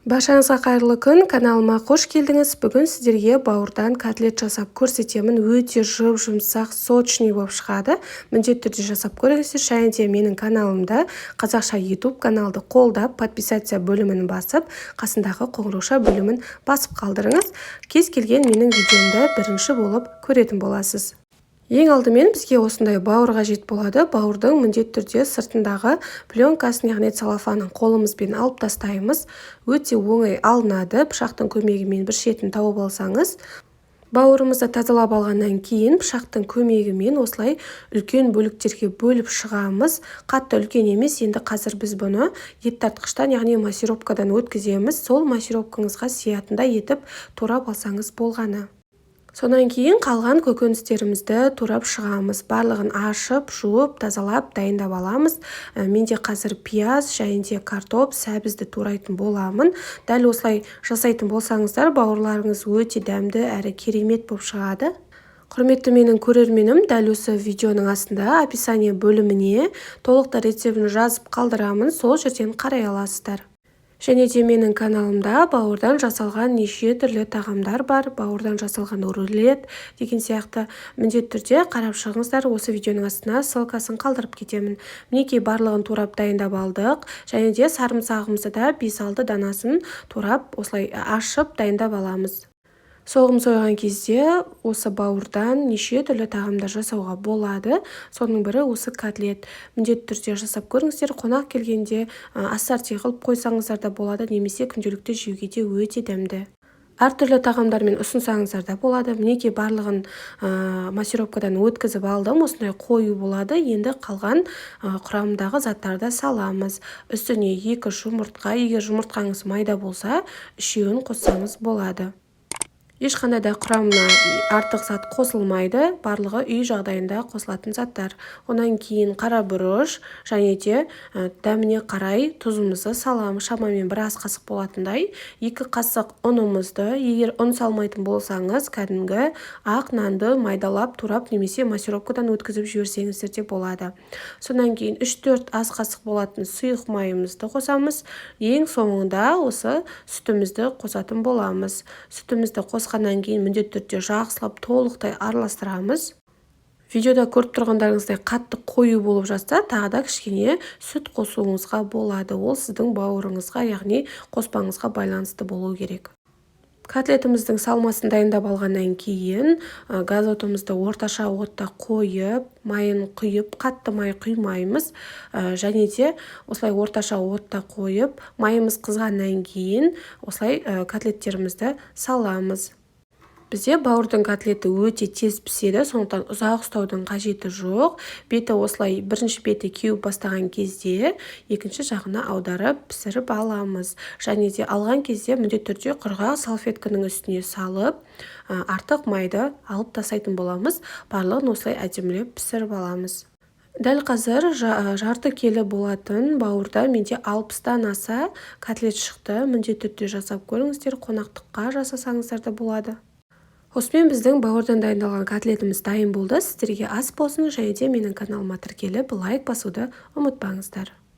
Баршаңызға қайырлы күн, каналыма қош келдіңіз. Бүгін сіздерге бауырдан котлет жасап көрсетемін. Өте жұп-жұмсақ, сочный болып шығады. Міндетті түрде жасап көріңіздер. Және де менің каналымда қазақша YouTube каналды қолдап, подписаться бөлімін басып, қасындағы қоңырауша бөлімін басып қалдырыңыз. Кез келген менің видеомды бірінші болып көретін боласыз. Ең алдымен бізге осындай бауыр қажет болады. Бауырдың міндетті түрде сыртындағы пленкасын, яғни целлофанын қолымызбен алып тастаймыз. Өте оңай алынады. Пышақтың көмегімен бір шетін тауып алсаңыз. Бауырымызды тазалап алғаннан кейін пышақтың көмегімен осылай үлкен бөліктерге бөліп шығамыз. Қатты үлкен емес. Енді қазір біз бұны ет тартқыштан, яғни массировкадан өткіземіз. Сол массировкаңызға сиятындай етіп турап алсаңыз болғаны. Содан кейін қалған көкөністерімізді турап шығамыз. Барлығын ашып, жуып, тазалап, дайындап аламыз. Менде қазір пияз және де картоп, сәбізді турайтын боламын. Дәл осылай жасайтын болсаңыздар, бауырларыңыз өте дәмді әрі керемет болып шығады. Құрметті менің көрерменім, дәл осы видеоның астында описание бөліміне толықтай рецептін жазып қалдырамын, сол жерден қарай аласыздар. Және де менің каналымда бауырдан жасалған неше түрлі тағамдар бар, бауырдан жасалған рулет деген сияқты. Міндетті түрде қарап шығыңыздар, осы видеоның астына ссылкасын қалдырып кетемін. Мінекей, барлығын турап дайындап алдық. Және де сарымсағымызды да 5-6 данасын турап, осылай ашып дайындап аламыз. Соғым сойған кезде осы бауырдан неше түрлі тағамдар жасауға болады. Соның бірі осы котлет. Міндетті түрде жасап көріңіздер. Қонақ келгенде ассорти қылып қойсаңыздар да болады, немесе күнделікті жеуге де өте дәмді. Әртүрлі тағамдармен ұсынсаңыздар да болады. Мінекей, барлығын массировкадан өткізіп алдым. Осындай қою болады. Енді қалған құрамындағы заттарды саламыз. Үстіне екі жұмыртқа, егер жұмыртқаңыз майда болса, үшеуін қоссаңыз болады. Ешқандай да құрамына артық зат қосылмайды, барлығы үй жағдайында қосылатын заттар. Одан кейін қара бұрыш және де дәміне қарай тұзымызды саламыз, шамамен бір ас қасық болатындай. 2 қасық ұнымызды, егер ұн салмайтын болсаңыз, кәдімгі ақ нанды майдалап турап немесе массировкадан өткізіп жіберсеңіздер де болады. Содан кейін 3-4 ас қасық болатын сұйық майымызды қосамыз. Ең соңында осы сүтімізді қосатын боламыз. Сүтімізді қосқаннан кейін міндетті түрде жақсылап толықтай араластырамыз. Видеода көріп тұрғандарыңыздай, қатты қою болып жатса, тағы да кішкене сүт қосуыңызға болады. Ол сіздің бауырыңызға, яғни қоспаңызға байланысты болу керек. Котлетіміздің салмасын дайындап алғаннан кейін газ отымызды орташа отта қойып, майын құйып, қатты май құймаймыз, және де осылай орташа отта қойып, майымыз қызғаннан кейін осылай котлеттерімізді саламыз. Бізде бауырдың котлеті өте тез піседі, сондықтан ұзақ ұстаудың қажеті жоқ. Беті осылай бірінші беті кеуіп бастаған кезде екінші жағына аударып пісіріп аламыз. Және де алған кезде міндетті түрде құрғақ салфетканың үстіне салып, артық майды алып тастайтын боламыз. Барлығын осылай әдемілеп пісіріп аламыз. Дәл қазір жарты келі болатын бауырда менде 60-тан аса котлет шықты. Міндетті түрде жасап көріңіздер, қонақтыққа жасасаңыздар да болады. Осымен біздің бауырдан дайындалған котлетіміз дайын болды. Сіздерге ас болсын және де менің каналыма тіркеліп, лайк басуды ұмытпаңыздар.